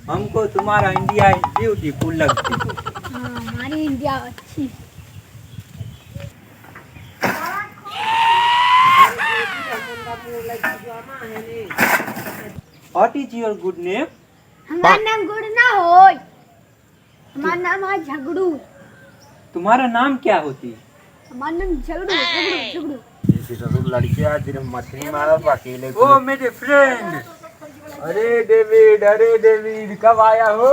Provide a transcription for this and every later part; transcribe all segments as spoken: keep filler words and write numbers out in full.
हमको तुम्हारा इंडिया beautiful लगती। हाँ, हमारी इंडिया अच्छी। What is your good name? हमार नाम गुड़ ना होय, हमार नाम है झगड़ू। तुम्हारा नाम क्या होती? हमार नाम झगड़ू, झगड़ू, झगड़ू। ये तो जरूर लड़के आज दिन मछली मारत बा अकेले ओ को। मेरे friend। अरे डेविड, अरे डेविड, कब आया हो?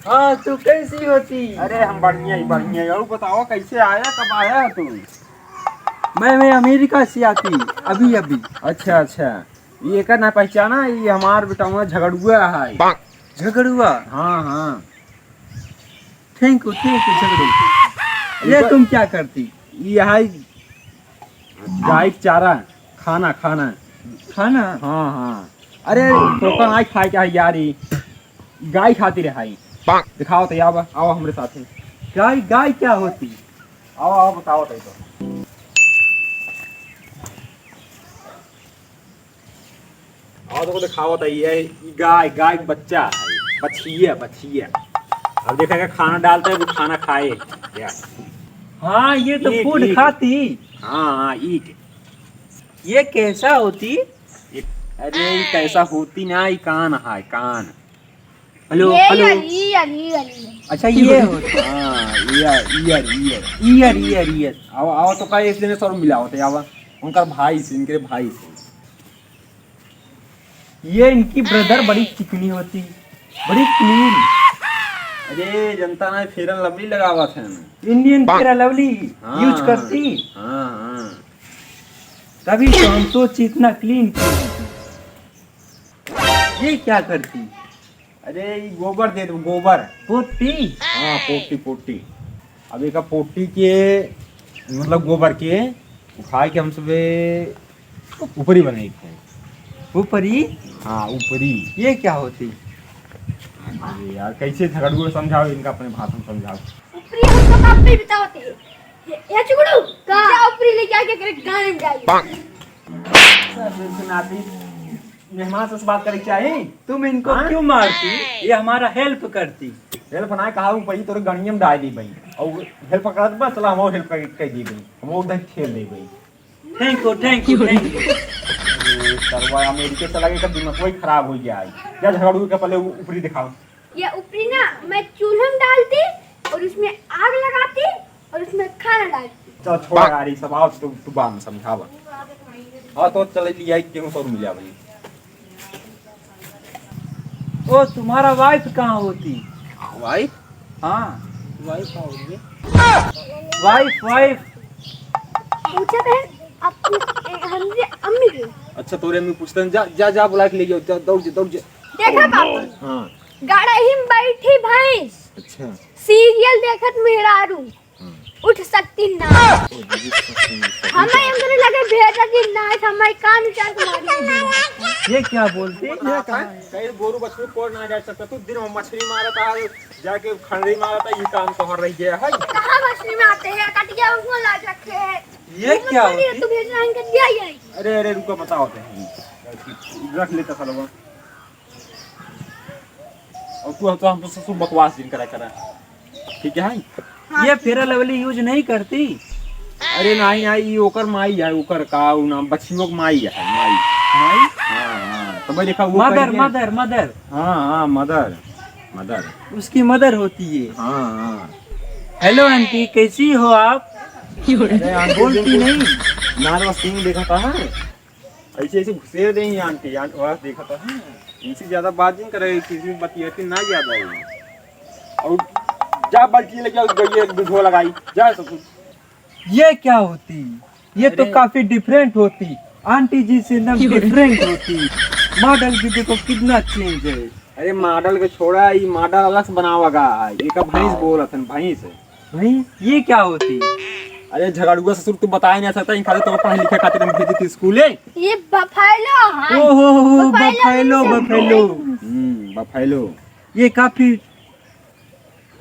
हाँ, तू कैसी होती? अरे हम बढ़िया ही बढ़िया ही। और बताओ कैसे आया, कब आया है तू? मैं, मैं अमेरिका से आती, अभी, अभी। अच्छा, अच्छा। ये का ना पहचाना, ये हमार बेटा हुआ झगड़ुआ है। झगड़ुआ? हाँ, हाँ। Thank you, thank you, झगड़ू। ये इनका तुम क्या करती? ये है गाय के चारा, खाना, खाना। खाना? हाँ, हाँ। अरे, तो का आई खाए क्या है यार, ये गाय खाती रहा है। दिखाओ तो, आओ, आओ हमरे साथे। गाय, गाय क्या होती? आओ, आओ, बताओ तो। और तो दिखावत है, ये ई गाय, गाय के बच्चा है, बछिया, बछिया। अब देखा क्या खाना डालता है, वो खाना खाए क्या? हाँ, ये तो eat, food eat। खाती। हाँ, हाँ, eat। ये कैसा होती? ये, अरे, ये कैसा होती ना, ये कान है, कान। Hello, ये hello। Ear, ear, ear, ear। अच्छा, ये होता। हाँ, ear, ear, ear। Ear, ear, ear। आओ, आओ, तो का एक दिन सर मिला होते, आवा। उनका भाई से, इनके भाई से। ये इनकी brother बड़ी चिकनी होती, बड़ी clean। अरे, जनता ना Fair and Lovely लगावत है। Indian Fair and Lovely हाँ, use करती। हाँ, हाँ। तभी तो हम सोच इतना clean क्यों होती। ये क्या करती? अरे, ई गोबर दे दो, गोबर। पोटी? हाँ, पोटी, पोटी। अब एका पोटी के, मतलब गोबर के, उठाए के हम सबे उपरी बनाई थे। उपरी? हाँ, उपरी। ये क्या होती? अरे यार, कैसे झगड़ुआ समझाओ इनका, अपने भाषा में समझाओ। उपरी हमको कब भी बताओ थे। ये, ये चुगड़ू, का? जा उपरी लेके आके करे गाने में गाई। सर, सुनाती। मेहमान से बात करे के चाही। तुम इनको हाँ? क्यों मारती? ये हमारा help करती। Help ना कहा, वो पही तोरे गणिये में डाल दी भाई। और help करत बा, चला हम और help कर, कर दी भाई। हम और उधर खेल दे भाई। Thank you, thank you, thank you। अरे, सरवा अमेरिका चला गया, दिमाग वही खराब हो गया है। क्या झगड़ू के पहले उ-, ऊपरी दिखाओ। ये ऊपरी ना, मैं चूल्हे में डालती और उसमें आग लगाती और उसमें खाना डालती। चल छोड़ यार, ये सब आओ, तू, तू बाद में समझावा। हाँ, तो चल लिया, एक गेहूं सौ मिल जावे। ओ, तुम्हारा wife कहाँ होती? Wife? हाँ। Wife कहाँ होती है? Wife, wife। पूछा बहन, अपनी, ए, हमसे अम्मी के। अच्छा, तोरे अम्मी पूछते हैं, जा, जा, जा, बुला के ले जाओ, जा, दौड़ जा, दौड़ जा। देखा बाबू? हाँ। गड़ही में बैठी भैंस। अच्छा। Serial देखत मेहरारू। हाँ। उठ सकती ना। ओ, दीदी, उठ सकती ना। हमें अंदर लगे भेजा दिन ना, हमें कान उचार के मारी। ये क्या बोलती? ये कहाँ है? कहीं गोरू बछरू कोड़ ना जा सकता। तू दिन में मछली मारता है, जाके खंडरी मारता, ये काम तोहर रह गया है। कहाँ मछली मारते हैं? कटिया उसमें ला रखे हैं। ये क्या होती? तू भेज रहा है, कटिया ही है। अरे, अरे, रुको, बताओ तो। रख लेता साला। और तू, तू हमसे ससुर बकवास जिन करा करा, ठीक है? हाँ। ये Fair and Lovely use नहीं करती? अरे नहीं, नहीं, ये ओकर माई है, ओकर का उ नाम, बछियो के माई है, माई। माई? हाँ, हाँ, तो भाई देखा वो mother, करेंगे। Mother, mother। हाँ, हाँ, mother, mother। उसकी mother होती है। हाँ, हाँ। Hello aunty, कैसी हो आप? अरे aunty बोलती नहीं। नारवा सिंह देखा था, हाँ? ऐसे, ऐसे घुसेर देही आंटी, आंटी वहाँ देखा था। इनसे ज्यादा बात नहीं करे, किसी में बतियाती ना ज्यादा है। और जा बाल्टी लेके आओ, गइया एक दूधो लगाई, जा सब कुछ। ये क्या होती? ये तो अरे। काफी different होती, आंटी जी से एकदम different होती। Model भी देखो कितना change है। अरे model के छोड़ा, ये model अलग से बनावा गा है। ये का भैंस बोलत हन, भैंस। भाई, ये क्या होती? अरे झगड़ुआ ससुर, तू बताए नहीं सकता, इन खातिर तो पढ़े लिखे खातिर हम भेजी थी स्कूले। ये बफैलो है। ओ हो हो हो, बफैलो बफैलो, हमसे बफैलो। हम्म, बफैलो। ये काफी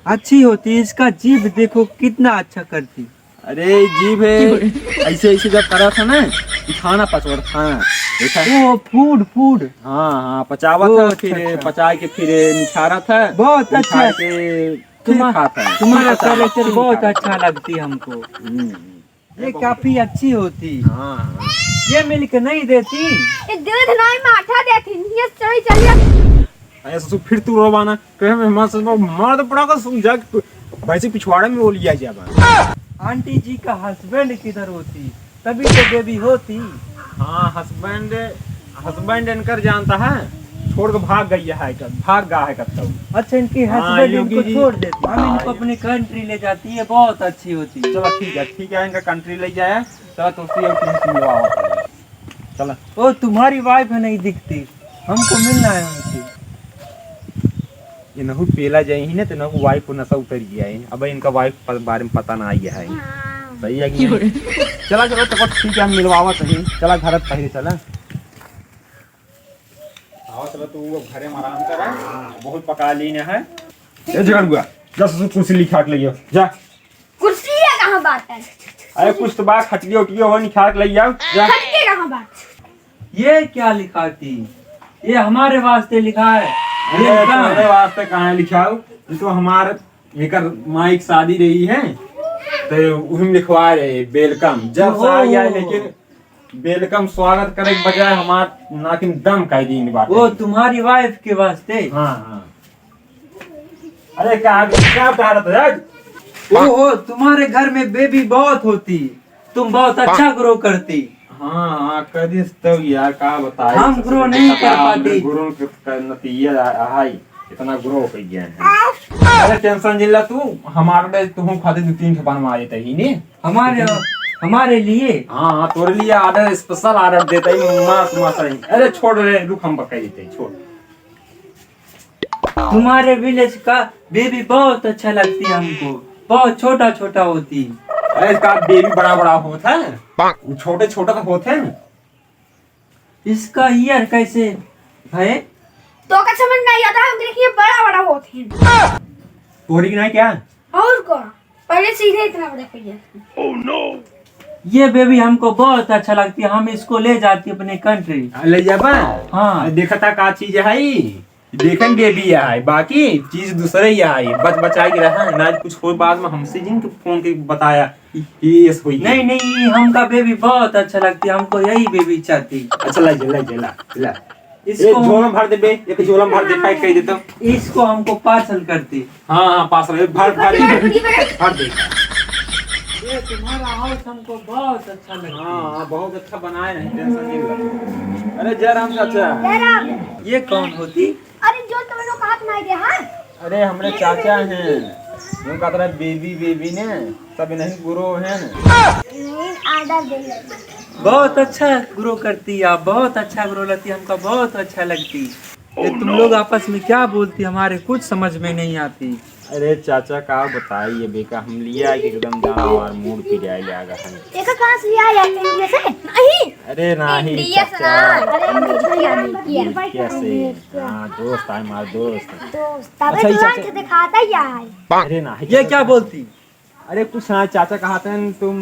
अच्छी होती है, इसका जीभ देखो कितना अच्छा करती। अरे जीभ है, ऐसे ऐसे जब करा था ना, ये खाना पचवा था, खाना। देखा? ओ, food, food। हाँ, हाँ, पचावत ओ, है, अच्छा, फिर अच्छा। पचाए के फिर निखारत है। बहुत अच्छा। निखार के फिर तुम्हा-, खात है। तुम्हारा पचावत, character फिर बहुत निखारत है। अच्छा लगती हमको। हम्म। ये काफी अच्छी होती। हाँ, हाँ। ये milk नहीं देती। ये दूध नहीं, माठा देती। ये चली, चली। अरे ससुर, फिर तू रोवाना। कहे में हमार ससुर मार तो पड़ा कर सुन जा, भैंसी पिछवाड़े में वो लिया जाबा। आंटी जी का husband किधर होती? तभी तो baby होती। हाँ, husband, husband इनकर जानता है, छोड़ के भाग गई है, भाग गया है कब तक। अच्छा, इनकी हाँ, husband योगी इनको जी। छोड़ देती, हम हाँ, इनको ये अपनी country ले जाती, ये बहुत अच्छी होती। चलो ठीक है, ठीक है, इनका country ले जाए। चलो तो उससे एक मिनट मिलवाओ। चलो। ओ, तुम्हारी wife है, नहीं दिखती, हमको मिलना है उनसे। इनहू पेला जाए ही ना, तो इनहू wife को नशा उतर गया है। अब इनका wife पर बारे में पता ना आई है। हाँ। सही है कि नहीं? चला, चला, तो ठीक है, हम मिलवावा सही। चला, घर पहले चला। आओ, चला, तू अब घरे में आराम कर, बहुत पका लीन है। ए, जगन बुआ, जा ससुर कुर्सी लिखा के लइयो, जा। कुर्सी है कहाँ बात है? अरे, कुछ तो बात, खटियो उटियो हो, निकाल के ले जाओ, जा। खटिए कहाँ बात? ये क्या लिखा थी? ये हमारे वास्ते लिखा है। ये अरे, कहाँ? तुम्हारे वास्ते कहाँ है लिखा हो? ये तो हमारे, एकर माई की शादी रही है, तो उही में लिखवा रहे, welcome। जब ओहो। सारी आए, लेकिन welcome, स्वागत करे के बजाय हमार नाकिन दम कर दी बात। ओ, तुम्हारी wife के वास्ते? हाँ, हाँ। अरे, क्या, क्या उठा रहा था यार? ओहो, तुम्हारे घर में baby बहुत होती, तुम बहुत अच्छा grow करती। हाँ, हाँ, कर दिस तब यार, का बताई, हम grow नहीं कर पाती। Grow के नतीजा है, इतना grow हो गया है। अरे, tension जिन ला तू, हमारे, तू खातिर दो तीन ठे बनवा देते ही नी। हमारे, हमारे लिए? हाँ, हाँ, तोरे लिए order, special order देते ही, मस्त, मस्त है। अरे, छोड़ रे, रुक, हम पका देते हैं, छोड़। तुम्हारे village का baby बहुत अच्छा लगती है हमको, बहुत छोटा छोटा होती। अरे, इसका baby बड़ा बड़ा होता है, वो छोटे छोटा तो होते हैं। इसका ear कैसे है? तो का समझ नहीं आता है, हम देखिए बड़ा बड़ा होते हैं। तोरी की नहीं क्या? और का? पहले सीधे इतना बड़ा हो गया। ये baby हमको बहुत अच्छा लगती है, हम इसको ले जाती अपने country। आ, ले जाबा? हाँ। आ, देखता का चीज है ई? देखन baby है, बाकी चीज दूसरे ही है। बच बचाई के रहा ना, कुछ हो बाद में हमसे जिन के फोन के बताया कि ये ऐसे हुई। नहीं, नहीं, हमका baby बहुत अच्छा लगती है, हमको यही baby चाहती। अच्छा, ले जा, ले जा, ला, ला। इसको एक झोला भर दे बे, एक झोला भर दे, pack कर देता। इसको हमको parcel कर दे। हाँ, हाँ, parcel, भर, भर दे, भर दे। ये तुम्हारा house हमको बहुत अच्छा लगता है। हाँ, हाँ, बहुत अच्छा बनाए रहे, tension नहीं ला। अरे जय राम चाचा। जय राम। ये कौन होती? अरे जो तुम लोग हाथ मार दे, हाँ? अरे हमरे चाचा हैं, वो कहत रहे baby, baby ने, सब नहीं grow हैं। नहीं, order दे लगे। बहुत अच्छा grow करती आप, बहुत अच्छा grow लगती, हमका बहुत अच्छा लगती। ये तुम लोग आपस में क्या बोलती, हमारे कुछ समझ में नहीं आती। अरे चाचा का बताई, ये बेका हम लिया कि एकदम जाना हमार mood पिराए लागा है। एका कहाँ से लिया यार, India से? नहीं। अरे नहीं India से चाचा, ना। अरे हम America से। America से। हाँ, दोस्त है हमार दोस्त। दोस्त। तबे अच्छा, तो अच्छा, लांच अच्छा। दिखाता ही है। अरे नहीं, ये चाचा। क्या बोलती? अरे कुछ ना, चाचा कहते हैं तुम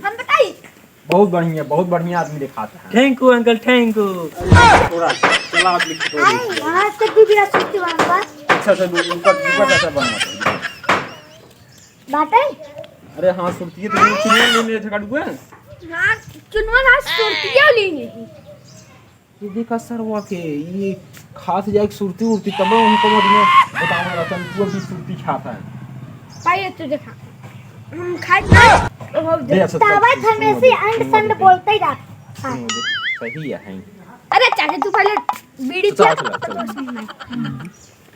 हम बताई? बहुत बढ़िया, बहुत बढ़िया आदमी दिखाता है। Thank you uncle, thank you। अरे थोड़ा चला आप लिख दो। आई, हाँ, तो भी बिना सुनती हूँ uncle। अच्छा, अच्छा, रुको, रुको, रुको, चाचा बना। बाटे? अरे हाँ, सुरतिये तो नहीं, चुनवा ले ले झगड़ुआ। हाँ, चुनवा ना सुरतिये ले नहीं। ये देखा सरवा के, ये खात जाए सुरती उरती, तब उनको मत में बतावा रतन, तू अभी सुरती खाता है। भाई, तू देखा, हम खाए ना, वो दे, अच्छा, तावा चल, हमेशा सुनो, अंड सुनो, संड सुनो। बोलते ही रहता है। सुनो, सही है। अरे चाचा, तू पहले बीड़ी चल, पिया, चल, तब चल। उसमें।